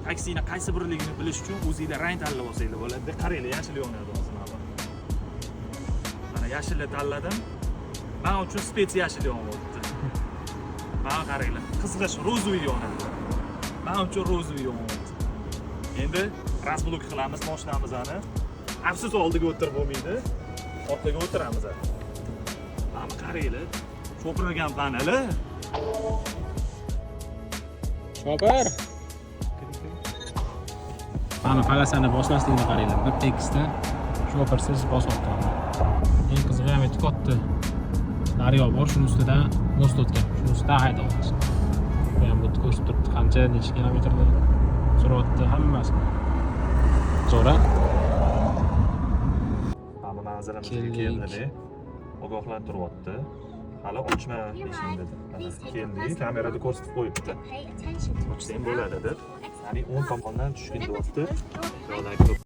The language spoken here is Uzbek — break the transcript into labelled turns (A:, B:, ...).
A: Taksini qaysi birligini bilish uchun o'zinglar rang tanlab olsanglar bo'ladi. Qaranglar, yashil yonadi hozir mana bu. Mana, yashilni tanladim. Man uchun спец yashil yonyapti. Mana, qaranglar, qizg'ish розовый yonadi. Man uchun розовый yonyapti. Endi разблок qilamiz mashinamizni. Afsus, oldiga o'tirib bo'lmaydi. Orqaga o'tiramiz. Mana, qaranglar. Cho'pirgan paneli.
B: Shopir. Mana, полоса ni bosmasligini qaranglar. Bir tekisda shopirsiz bosyapti. Eng qizig'i ham, yerda katta daryo bor, shuni ustidan мост o'tgan. Shuni ustidan haydayapmiz. Bu ham bu yerda ko'rsatib turibdi, qancha, necha kilometrda suryapti, hammasi. Zo'r, a?
A: Mana, manzilimizga
B: Keldik.
A: Keldik. Ogohlantiryapti. Hali ochma eshikni dedi. Mana, keldik, kamerada ko'rsatib qo'yibdi. Ochsang bo'ladi deb. Ya'ni o'ng tomondan tushgin deyapti. Yo'ldan.